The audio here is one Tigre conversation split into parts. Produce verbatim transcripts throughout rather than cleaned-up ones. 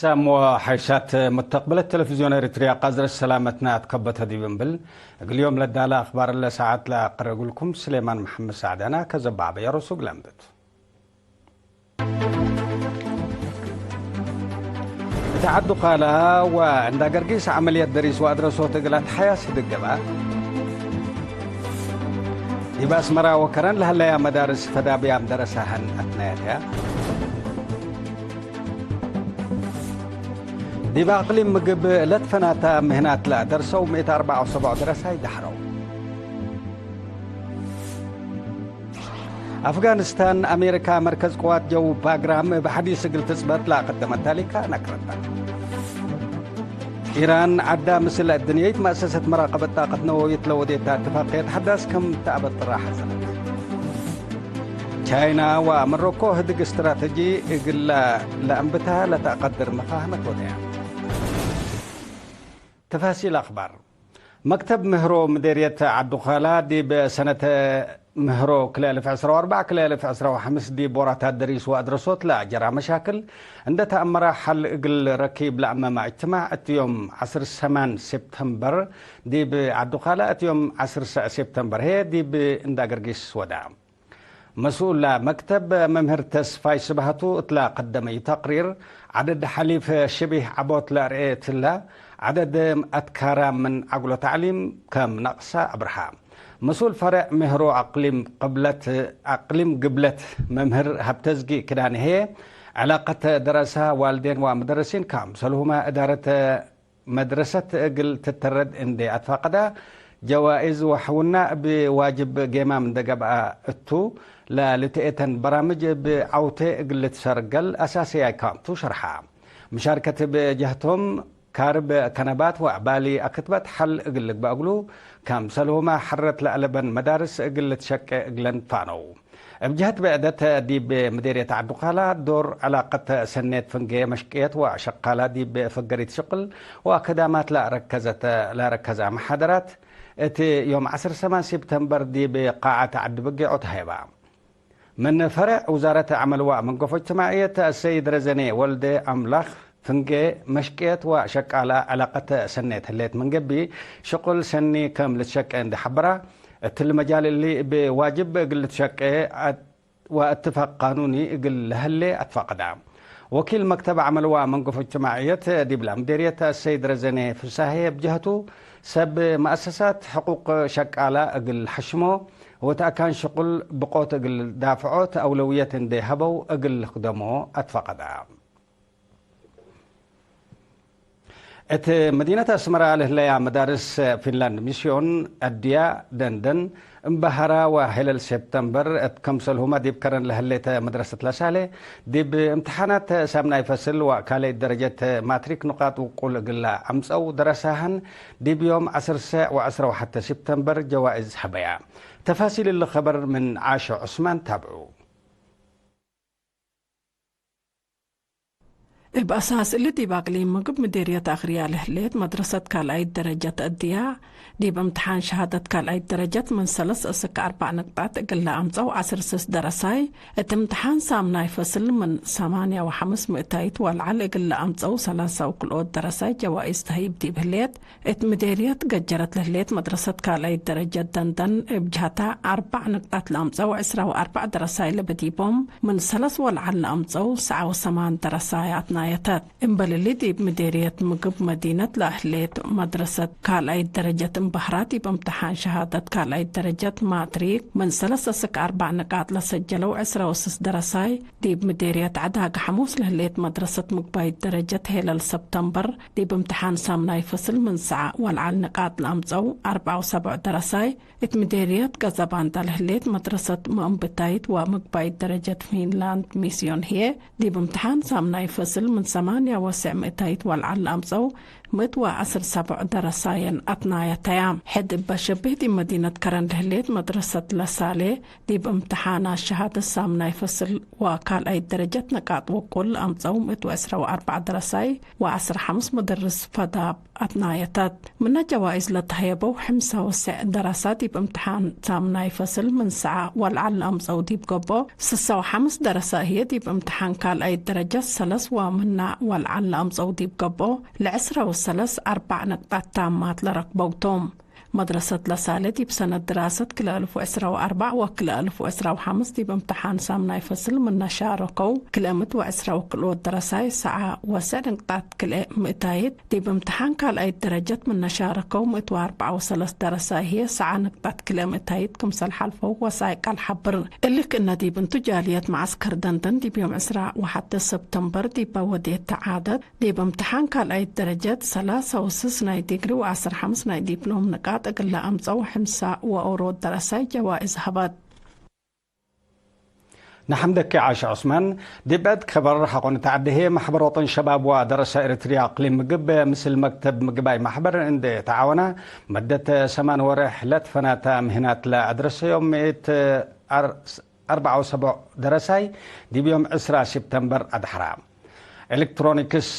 ሳም ወሐይሻት ሙተቅበለት ቴሌቪዝዮን ኤሪትርያ፣ ቃዝረት ሰላመትና አትከበተ ዲብ እንብል፣ እግል ዮም ለዳለ አክባር ለሰዓት ለአቅርብ እግልኩም ስሌማን መሐመድ ሳዕድ አነ። ከዘባበ የሮሱ እግል አንብት። እት ዐዱ ካላ ወእንዳ ገርጊስ ዐመልየት ደሪስ ወአድረሶት እግል አትሐያስ ህድግ ገብአ። ዲብ አስመራ ወከረን ለሀለያ መዳርስ ፈዳብያም ደረሳህን አትናያትያ። ዲብ አቅሊም ምግብ ለትፈናተ ምህናት ለአደርሰው ምእት አርበዕ ወሰብዑ ደረሳይ ደሐረው። አፍጋኒስታን፣ አሜሪካ መርከዝ ቅዋት ጀው ባግራም እብ ሐዲስ እግል ትጽበጥ ለአቀደመት ታሊካ ነቅረተ። ኢራን ዐዳ ምስል አድንየይት መአሰሰት መራቀበት ጣቀት ነወዊት ለወዴታ እትፋቅየት ሐዳስ ክም ተአበጥራ ሐዘነት። ቻይና ወመሮኮ ህድግ እስትራተጂ እግል ለአንብታ ለተአቀድር መፋህመት ወደያ። ተፋሲል አክባር። መክተብ ምህሮ ምዴርየት ዐዱ ካላ ዲብ ሰነተ ምህሮ ክልኤ አልፍ ዕስራ ወአርበዕ ክልኤ አልፍ ዕስራ ወሐምስ ዲብ ወራታት ደሪስ ወአድረሶት ለአጀራ መሻክል እንደ ተአመረ ሐል እግል ረኪብ ለአመመ እጅትማዕ እት ዮም ዐስር ሰማን ሴፕተምበር ዲብ ዐዱ ካላ እት ዮም ዐስር ሰዕ ሴፕተምበር ህዬ ዲብ እንዳ ገርጊስ ወዳ። መስኡል መክተብ መምህር ተስፋይ ስብሃቱ እትለ ቀደመዩ ተቅሪር፣ ዐደድ ሐሊፍ ሽቢህ ዐቦት ለአርኤ እትለ፣ ዐደድ አትካራ ምን ዐግሎ ተዕሊም ከም ነቅሰ አብርሃ። መስኡል ፈሬዕ ምህሮ አቅሊም ቅብለት፣ አቅሊም ግብለት መምህር ሀብተዝጊ ክዳን ህዬ፣ ዕላቀት ደረሰ ዋልዴን ወመደረሲን ካምሰልሁመ እዳረት መድረሰት እግል ትተረድ እንዴ አትፋቀዳ፣ ጀዋኢዝ ወሐውና እብ ዋጅብ ጌማም እንደ ገብአ እቱ፣ ለልትኤተን በራምጅ እብ ዐውቴ እግል ልትሰርገል አሳስያይ ካምቱ ሸርሐ። ምሻርከት እብ ጀህቶም፣ ካርብ ከነባት ወአባሊ አክትበት ሐል እግል ልግበእ እግሉ፣ ካምሰልሁመ ሐረት ለአለበን መዳርስ እግል ልትሸቄ እግለን ፋነው። እብ ጀህት ብዕደት፣ ዲብ ምዴርየት ዐዱ ካላ ዶር ዕላቀት ሰኔት ፍንጌ መሽቅየት ወሸቃላ ዲብ ፈገሪት ሽቅል ወአከዳማት ለአረከዘት፣ ለአረከዘ መሓደራት፣ እት ዮም ዐስር ሰማን ሴፕተምበር ዲብ ቃዐት ዐዲ በጌዖ ተሀይባ። ምን ፈሬዕ ውዛረት ዐመል ወመንገፎ እጅትማዕየት አሰይድ ረዘኔ ወልደ አምላክ፣ ፍንጌ መሽቅየት ወሸቃላ ዕላቀት ሰኔት ህሌት ምን ገብእ፣ ሽቁል ሰኒ ከም ልትሸቄ እንዴ ሐበራ፣ እትሊ መጃል እሊ እብ ዋጅብ እግል ልትሸቄ ወእትፋቅ ቃኑኒ እግል ለህሌ አትፋቀዳ። ወኪል መክተብ ዐመል ወመንገፎ እጅትማዕየት ዲብላ ምዴርየት አሰይድ ረዘኔ ፍሳሄ እብ ጀህቱ፣ ሰብ መአሰሳት ሕቁቅ ሸቃላ እግል ሐሽሞ ወእት አካን ሽቁል ብቆት እግል ዳፍዖ ተአውለውየት እንዴ ሀበው እግል ልክደሞ አትፋቀዳ። እት መዲነት አስመረ ለህለያ መዳርስ ፊንላንድ ሚስዮን፣ አድያ፣ ደንደን፣ እምበሀራ ወሄለል ሴፕተምበር እት ከምሰልሁመ ዲብ ከረን ለህሌተ መድረሰት ለሳሌ፣ ዲብ እምትሓናት ሳምናይ ፈስል ወካልአይት ደረጀት ማትሪክ ንቃጥ ውቁል እግል ለአምጸው ደረሳህን ዲብ ዮም ዐስር ሰዕ ወዐስራ ወሐተ ሴፕተምበር ጀዋእዝ ሀበያ። ተፋሲል እሊ ከበር ምን ዓሾ ዑስማን ታብዑ። እብ አሳስ እሊ ዲብ አቅሊም ምግብ ምዴርየት አክርያ ለህሌት መድረሰት ካልኣይት ደረጀት እድያ፣ ዲብ እምትሓን ሸሃደት ካልኣይት ደረጀት ምን ሰለስ እስክ አርበዕ ንቅጣት እግል ለአምጸው ዐስር ስስ ደረሳይ፣ እት እምትሓን ሳምናይ ፈስል ምን ሰማንያ ወሐምስ ምእታይት ወለዐል እግል ለአምጸው ሰላሳ ወክልኦት ደረሳይ ጀዋኢዝ ተህይብ ዲብ ህሌት፣ እት ምዴርየት ገጀረት ለህሌት መድረሰት ካልኣይት ደረጀት ደንደን እብ ጀሀታ አርበዕ ንቅጣት ለአምጸው ዕስራ ወአርበዕ ደረሳይ ለበዲቦም፣ ምን ሰለስ ወለዐል ለአምጸው ሰዓ ወሰማን ደረሳይ አትናየተት። እምበል እሊ ዲብ ምዴርየት ምግብ መዲነት ለህሌት መድረሰት ካልኣይት ደረጀት እምበህራ ዲብ እምትሓን ሸሃደት ካልኣይት ደረጀት ማትሪክ ምን ሰለስ እስክ አርበዕ ንቃጥ ለሰጀለው ዕስራ ወስስ ደረሳይ፣ ዲብ ምዴርየት ዐዳገ ሐሙስ ለህሌት መድረሰት ምግባይት ደረጀት ሄለል ሰብተምበር፣ ዲብ እምትሓን ሳምናይ ፈስል ምን ሰዓ ወለዐል ንቃጥ ለአምጸው አርበዕ ወሰብዑ ደረሳይ፣ እት ምዴርየት ገዘባንዳ ለህሌት መድረሰት መአንብታይት ወምግባይት ደረጀት ፊንላንድ ሚስዮን ህዬ፣ ዲብ እምትሓን ሳምናይ ፈስል ምን ሰማንያ ወሰዕ ምእታይት ወለዐል ለአምጸው ምእት ወዐስር ሰብዕ ደረሳየን አትናየተያ። ሕድ እበ ሸብህ ዲብ መዲነት ከረን ለህሌት መድረሰት ለሳሌ፣ ዲብ እምትሓን አሸሃደት ሳምናይ ፈስል ወካልኣይት ደረጀት ንቃጥ ውቁል ለአምጸው ምእት ወዕስራ ወአርበዕ ደረሳይ ወዐስር ሐምስ መደርስ ፈዳብ አትናየተት። ምነ ጀዋኢዝ ለተሀየበው ሕምሳ ወሰዕ ደረሳ ዲብ እምትሓን ሳምናይ ፈስል ምን ሰዓ ወለዐል ለአምጸው ዲብ ገብኦ፣ ስሳ ወሐምስ ደረሳ ህዬ ዲብ እምትሓን ካልኣይት ደረጀት ሰለስ ወ ምና ወልዓል ለአምጸው ዲብ ገብኦ፣ ለዕስረ ወሰለስ አርባዕ ነቅጣት ታማት ለረክበው ቶም። መድረሰት ለሳሌ ዲብ ሰነት ድራሰት ክልኤ አልፍ ወዕስራ ወአርባዕ ወክልኤ አልፍ ወዕስራ ወሐምስ ዲብ እምተሓን ሳምናይ ፈስል ምነ ሻረከው ክልኤ ምእት ወዕስራ ወክልኦት ደረሳይ ሰዓ ወሰዕ ነቅጣት ክልኤ ምእታይት፣ ዲብ እምተሓን ካልኣይት ደረጀት ምነ ሻረከው ምእት ወአርበዕ ወሰለስ ደረሳይ ህዬ ሰዓ ነቅጣት ክልኤ ምእታይት ክምሰል ሐልፈው ወሳይቅ አልሐብር። እሊ ክእነ ዲብ እንቱ ጃልየት መዓስከር ደንደን ዲብ ዮም ዕስራ ወሐተ ሰብተምበር ዲበ ወዴት ተዓደት፣ ዲብ እምተሓን ካልኣይት ደረጀት ሰላሳ ወስስ ናይ ዲግሪ ወዐስር ሐምስ ናይ ዲፕሎም ንቃጥ እግል ለአምጸው ሕምሳ ወኦሮት ደረሳይ ጀዋእዝ ሀበት። ነሐምደኪ ዓሽ ዑስማን። ዲብ ዕድ ከበር ሐቆ ንትዐዴ ህዬ፣ መሕበር ወጠን ሸባብ ወደረሰ ኤረትርያ አቅሊም ምግብ ምስል መክተብ ምግባይ መሕበር እንዴ ተዓወና፣ መደት ሰማን ወሬሕ ለትፈናተ ምህናት ለአድረሰዮም ምእት አር-፣ አርበዕ ወሰቡዕ ደረሳይ ዲብ ዮም ዕስራ ሲፕተምበር አድሐራ። ኤሌክትሮኒክስ፣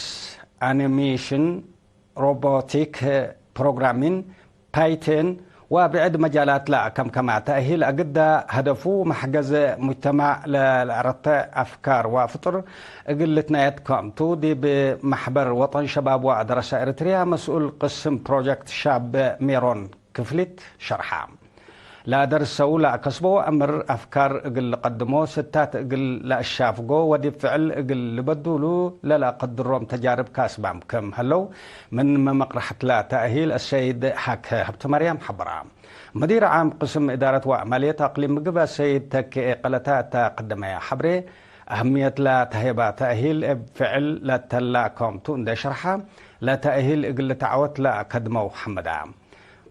አኒሜሽን፣ ሮቦቲክ፣ ፕሮግራሚን፣ ፓይቴን ወብዕድ መጃላት ለአከምከመ ተእሂል አግዳ፣ ሀደፉ መሕገዘ ሙጅተማዕ ለለአረተ አፍካር ወፍጡር እግል ልትነየት ከምቱ፣ ዲብ መሕበር ወጠን ሸባብ ወአደረሰ ኤረትርያ መስኡል ቅስም ፕሮጀክት ሻብ ሜሮን ክፍሊት ሸርሐ። ለአደርሰው ለአከስቦ አምር አፍካር እግል ልቀድሞ፣ ስታት እግል ለአሻፍጎ ወዲብ ፍዕል እግል ልበዱሉ ለለአቀድሮም ተጃርብ ካስባም ክም ሀለው፣ ምን መመቅረሐትለ ተእሂል አሰይድ ሐክ ሀብተማርያም ሐበራ። መዲር ዓም ቅስም እዳረት ወአማልየት አቅሊም ምግብ አሰይድ ተኬ ኤቀለታ እተ ቀደመያ ሐብሬ፣ አህምየትለ ተሄባ ተእሂል እብ ፍዕል ለተላ ከምቱ እንዴ ሸርሐ፣ ለተእሂል እግል ልትዐወት ለአከድመው ሐመዳ።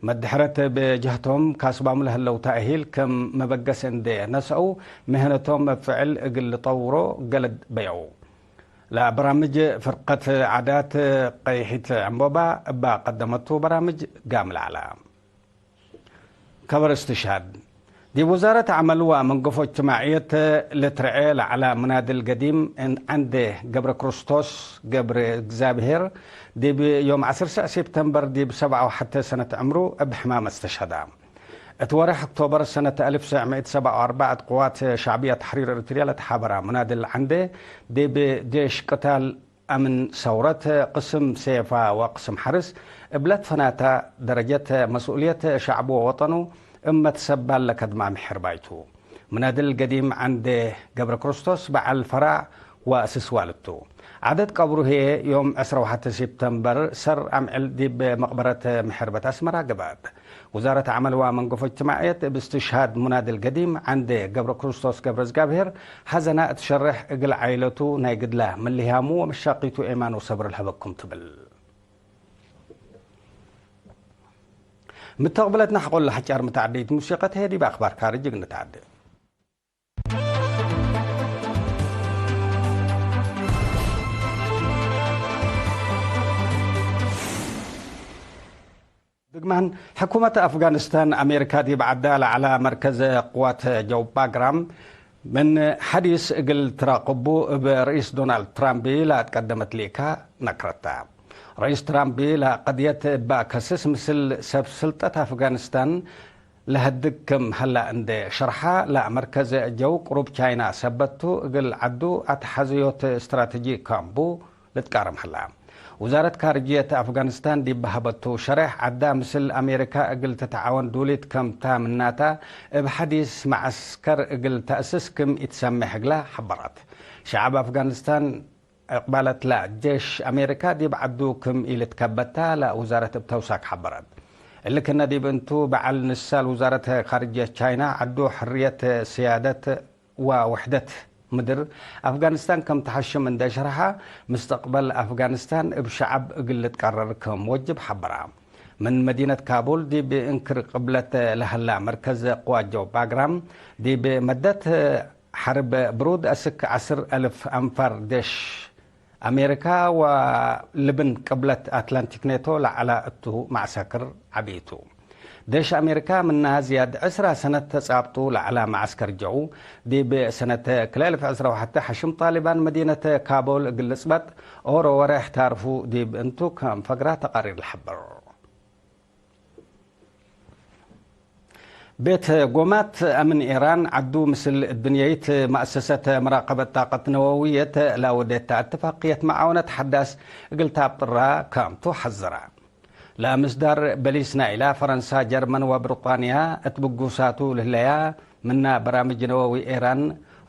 መድሕረት እብ ጀህቶም ካስባሙ ለህለው ተእሂል ክም መበገስ እንዴ ነስአው፣ ምህነቶም እብ ፍዕል እግል ልጠውሮ ገለድ በየው። ለበራምጅ ፍርቀት ዓዳት ቀይሒት ዕንቦባ እባ ቀደመቱ በራምጅ ጋምል ዐለ። ከበር እስትሽሃድ። ዲብ ውዛረት ዐመል ወመንገፎ እጅትማዕየት ልትርዔ ለዐለ ሙናድል ገዲም ዐንዴ ገብረክርስቶስ ገብረእግዚኣብሄር፣ ዲብ ዮም ዐስር ሰዕ ሴፕተምበር ዲብ ሰብዓ ወሐተ ሰነት ዕምሩ እብ ሕማም አስተሽሀደ። እት ወሬሕ ኦክቶበር ሰነት አልፍ ሰዕ ምእት ሰብዓ ወአርበዕ እት ቅዋት ሸዕብያ ተሕሪር ኤሪትርያ ለተሓበረ ሙናድል ዐንዴ፣ ዲብ ዴሽ ቅታል አምን ሰውረት፣ ቅስም ሴፋ ወቅስም ሐርስ፣ እብ ለትፈናተ ደረጀት መስኡልየት ሸዕቡ ወወጠኑ እብ መትሰባል ለከድማ ምሕርባይ ቱ። ሙናድል ገዲም ዐንዴ ገብረክርስቶስ በዐል ፈራዕ ወአስስ ዋልድ ቱ። ዓደት ቀብሩ ህዬ ዮም ዕስራ ወሐተ ሴፕተምበር ሰር አምዕል ዲብ መቅበረት ምሕርበት አስመራ ገብአት። ውዛረት ዐመል ወመንገፎ እጅትማዕየት እብ እስትሽሃድ ሙናድል ገዲም ዐንዴ ገብረክርስቶስ ገብረእዝጋብሄር ሐዘና እት ሸሬሕ፣ እግል ዓኢለቱ ናይ ግድላ ምልህያሙ ወመሻቂቱ ኤማን ወሰብር ለሀበኩም ትብል። ምተቅብለትና ሐቆለ ሐጫር ምተዐደይት ሙሲቀት ህዬ ዲብ አክባር ካርጅ እግል ንትዐደ። ድግማን፣ ሕኩመት አፍጋኒስታን አሜሪካ ዲብ ዐዳ ለዐለ መርከዝ ቅዋት ጀው ባግራም ምን ሐዲስ እግል ትራቅቡ እብ ርኢስ ዶናልድ ትራምፕ ለአትቀደመት ሊእካ ነክረተ። ርኢስ ትራምፕ ለቀድየት እበ ከስስ ምስል ሰብ ስልጠት አፍጋኒስታን ለሀድግ ክም ሀላ እንዴ ሸርሐ፣ ለመርከዝ ጀው ቅሩብ ቻይና ሰበት ቱ፣ እግል ዐዱ አትሐዝዮት እስትራተጂ ክም ቡ ልትቃረም ሀላ። ውዛረት ካርጅየት አፍጋኒስታን ዲብ ሀበቱ ሸሬሕ፣ ዐዳ ምስል አሜሪካ እግል ትትዓወን ዱሊት ክም ታ ምናተ፣ እብ ሐዲስ መዐስከር እግል ተአስስ ክም ኢትሰሜሕ እግላ ሐበረት። ሸዐብ አፍጋኒስታን እቅባለት ለጄሽ አሜሪካ ዲብ ዐዱ ክም ኢልትከበታ ለውዛረት እብ ተውሳክ ሐበረት። እሊ ክነ ዲብ እንቱ፣ በዐል ንሳል ውዛረት ካርጅየት ቻይና፣ ዐዱ ሕርየት ስያደት ወውሕደት ምድር አፍጋኒስታን ከም ተሐሽም እንዴ ሸርሐ፣ ምስተቅበል አፍጋኒስታን እብ ሸዐብ እግል ልትቀረር ክም ወጅብ ሐበራ። ምን መዲነት ካቡል ዲብ እንክር ቅብለት ለሀላ መርከዝ ቅዋት ጀው ባግራም፣ ዲብ መደት ሐርብ ብሩድ አስክ ዐስር አልፍ አንፋር ዴሽ አሜሪካ ወልብን ቅብለት አትላንቲክ ኔቶ ለዐለ እቱ መዐሰክር ዐቢ ቱ። ዴሽ አሜሪካ ምናሃ ዝያድ ዕስራ ሰነት ተጻብጡ ለዐለ መዐስከር ጀው፣ ዲብ ሰነት ክልኤ አልፍ ዕስራ ወሐተ ሐሽም ጣሊባን መዲነት ካቡል እግል ልጽበጥ ኦሮ ወሬሕ ታርፉ ዲብ እንቱ ከም ፈግራ ተቃሪር ለሐብር። ቤት ጎማት አምን ኤራን ዐዱ ምስል እድንየይት መአሰሰት መራቀበት ጣቀት ነወውየት ለወዴታ እትፋቅየት መዓውነት ሐዳስ እግል ታብጥራ ከምቱ ሐዘራ። ለምስዳር በሊስ ናይላ ፈረንሳ፣ ጀርመን ወብሪጣንያ እት ብጉሳቱ ልህለያ ምና በራምጅ ነወዊ ኤራን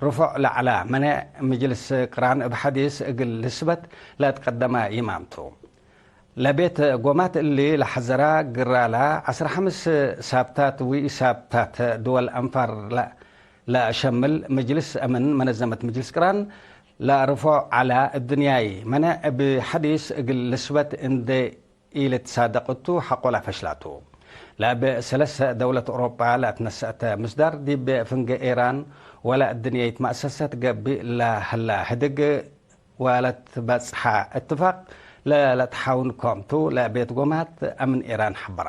ርፎዕ ለዐላ መኔዕ ምጅልስ ቅራን እብ ሐዲስ እግል ልስበት ለትቀደመ ይማምቱ። ለቤት ጎማት እሊ ለሐዘራ ግራላ ዐስራ ሐምስ ሳብታት ወኢሳብታት ድወል አንፋር ለ-፣ ለሸምል ምጅልስ አምን መነዘመት ምጅልስ ቅራን ለርፎዕ ዐላ እድንያይ መኔዕ እብ ሐዲስ እግል ልስበት እንዴ ኢልትሳደቅ እቱ ሐቆላ ፈሽላቱ። ለእብ ሰለሰ ደውለት ኦሮጳ ለአትነሰአተ ምስዳር ዲብ ፍንጌ ኤራን ወለ እድንየይት መአሰሰት ገብእ ለህላ ህድግ ወለትበጽሐ እትፋቅ ለለትሓውን ኮምቱ ለቤት ጎማት አምን ኤራን ሐበራ።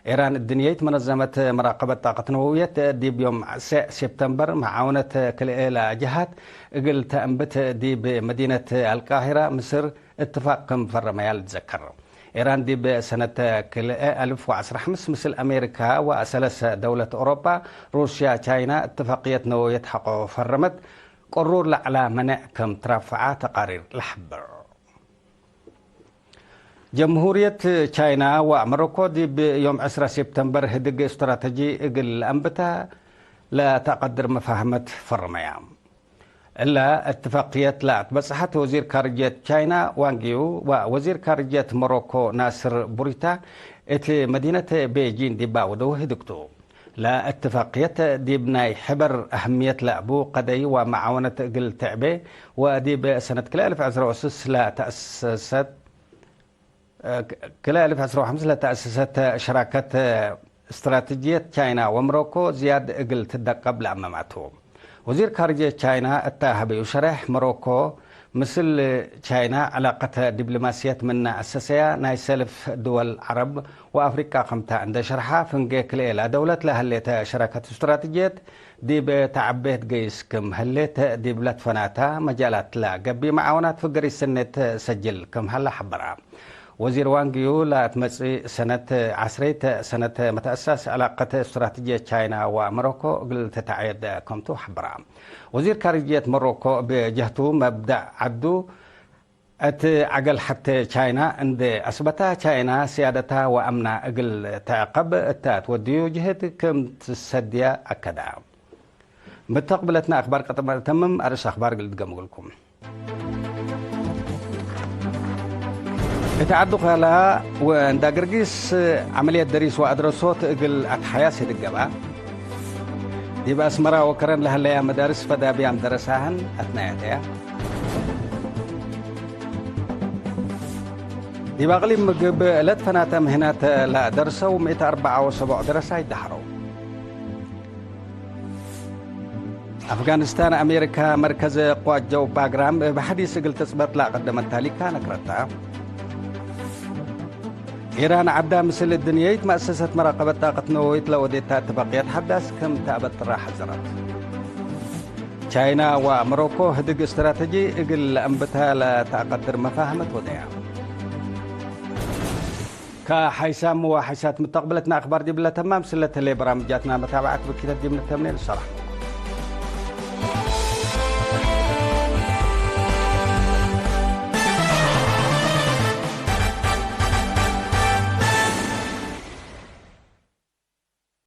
ኤራን እድንየይት መነዘመት መራቀበት ጣቀት ነወውየት ዲብ ዮም ዐሴዕ ሴፕተምበር መዓውነት ክልኤ ለጀሃት እግል ተአንብት ዲብ መዲነት አልቃሂራ ምስር እትፋቅ ክም ፈረመያ ልትዘከር። ኤራን ዲብ ሰነት ክልኤ አልፍ ወዐስራ ሐምስ ምስል አሜሪካ ወሰለሰ ደውለት ኦሮጳ፣ ሩስያ፣ ቻይና እትፋቅየት ነወውየት ሐቆ ፈረመት። ቅሩር ለዐላ መኔዕ ከም ትራፍዓ ተቃሪር ለሐብር። ጀምሁርየት ቻይና ወመሮኮ ዲብ ዮም ዕስራ ሴፕተምበር ህድግ እስትራተጂ እግል ለአንብታ ለተአቀድር መፋህመት ፈረመያ። እለ እትፋቅየት ለአትበጽሐት ወዚር ካርጅየት ቻይና ዋንግ ዩ ወወዚር ካርጅየት መሮኮ ናስር ቡሪታ እት መዲነት ቤጂን ዲባ ወደው ህድግቱ። ለእትፋቅየት ዲብ ናይ ሕበር አህምየት ለአቡ ቀደይ ወመዓወነት እግል ትዕቤ ወዲብ ሰነት ክልኤ አልፍ ዕስራ ወስስ ለተአሰሰት ክልኤ አልፍ ዕስራ ወሐምስ ለተአሰሰት ሸራከት እስትራተጅየት ቻይና ወመሮኮ ዝያድ እግል ትደቀብ ለአመማቱ። ወዚር ካርጅየት ቻይና እተ ሀበዩ ሸሬሕ፣ መሮኮ ምስል ቻይና ዕላቀት ዲብሎማስየት ምነ አሰሰያ ናይ ሰልፍ ድወል ዐረብ ወአፍሪቃ ክምታ እንደ ሸርሓ፣ ፍንጌ ክልኤ ለደውለት ለህሌተ ሸራከት እስትራተጅየት ዲብ ተዐቤ ትገይስ ክም ህሌት ዲብ ለትፈናታ መጃላት ለገብእ መዓወናት ፍገሪት ስኔት ሰጅል ክም ሀለ ሐበራ። ወዚር ዋንግ ዩ ለትመጽእ ሰነት ዐስሬት ሰነት መተአሳስ ዕላቀት እስትራተጅየት ቻይና ወመሮኮ እግል ትተዐየድ ከምቱ ሐበራ። ወዚር ካርጅየት መሮኮ እብ ጀህቱ መብደእ ዐዱ እት ዐገል ሐቴ ቻይና እንዴ አስበታ፣ ቻይና ስያደታ ወአምና እግል ተዕቀብ እተ ትወድዩ ጅህድ ክም ትሰድየ አከዳ። ምተቅብለትነ አክባር ቀጠመ ተምም አርእስ አክባር እግል ድገም እግልኩም። እት ዐዱ ካላ ወእንዳ ገርጊስ ዐመልየት ደሪስ ወአድረሶት እግል አትሓያስ ህድግ ገብአ። ዲብ አስመራ ወከረን ለሀለያ መዳርስ ፈዳብያም ደረሳህን አትናያተያ። ዲብ አቅሊም ምግብ ለትፈናተ ምህናተ ለደርሰው ምእት አርበዓ ወሰቡዕ ደረሳይ ደሐረው። አፍጋኒስታን፣ አሜሪካ መርከዘ ቅዋት ጀው ባግራም እብ ሐዲስ እግል ትጽበጥ ለአቀደመት ታሊካ ነክረታ። ኢራን ዐዳ ምስል እድንየይት መአሰሰት መራቀበት ጣቀት ነወዊት ለወዴታ እትፋቅየት ሐዳስ ክም ተአበጥራ ሐዘረት። ቻይና ወመሮኮ ህድግ እስትራተጂ እግል ለአንብታ ለተአቀድር መፋህመት ወደያ። ከሐይሳም ወሐይሳት ምተቅብለትነ አክባር ዲብለ ተማም ስለተሌ በራምጃትና መታብዐት ብኪተት ዲብ ንተምኔ ንሰላም።